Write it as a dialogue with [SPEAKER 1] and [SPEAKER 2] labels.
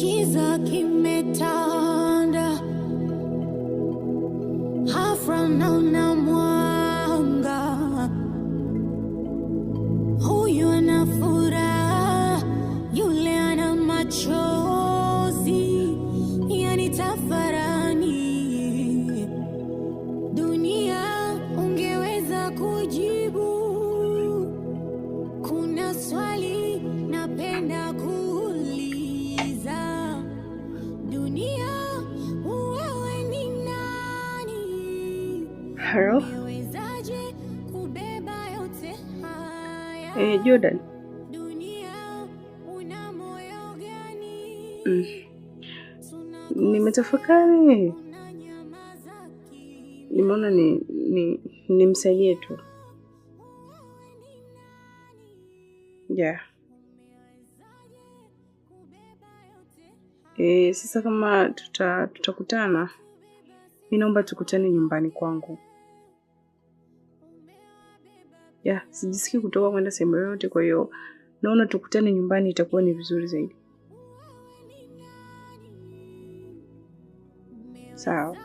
[SPEAKER 1] Kiza kimetanda, hafra naona mwanga, huyu ana furaha, yule ana machozi, yani tafarani. Dunia ungeweza kujibu, kuna swali napenda kuuliza. Dunia, wewe ni nani?
[SPEAKER 2] Hello?
[SPEAKER 1] Umewezaje kubeba yote haya?
[SPEAKER 2] Jordan.
[SPEAKER 1] Dunia, una moyo gani?
[SPEAKER 2] Nimetafakari.
[SPEAKER 1] Unanyamaza kimya.
[SPEAKER 2] Nimeona ni nimsaidie tu. Yeah. Sasa kama tutakutana, mi naomba tukutane nyumbani kwangu. Yeah, sijisikii kutoka kwenda sehemu yoyote, kwa hiyo naona tukutane nyumbani itakuwa ni vizuri zaidi. Sawa.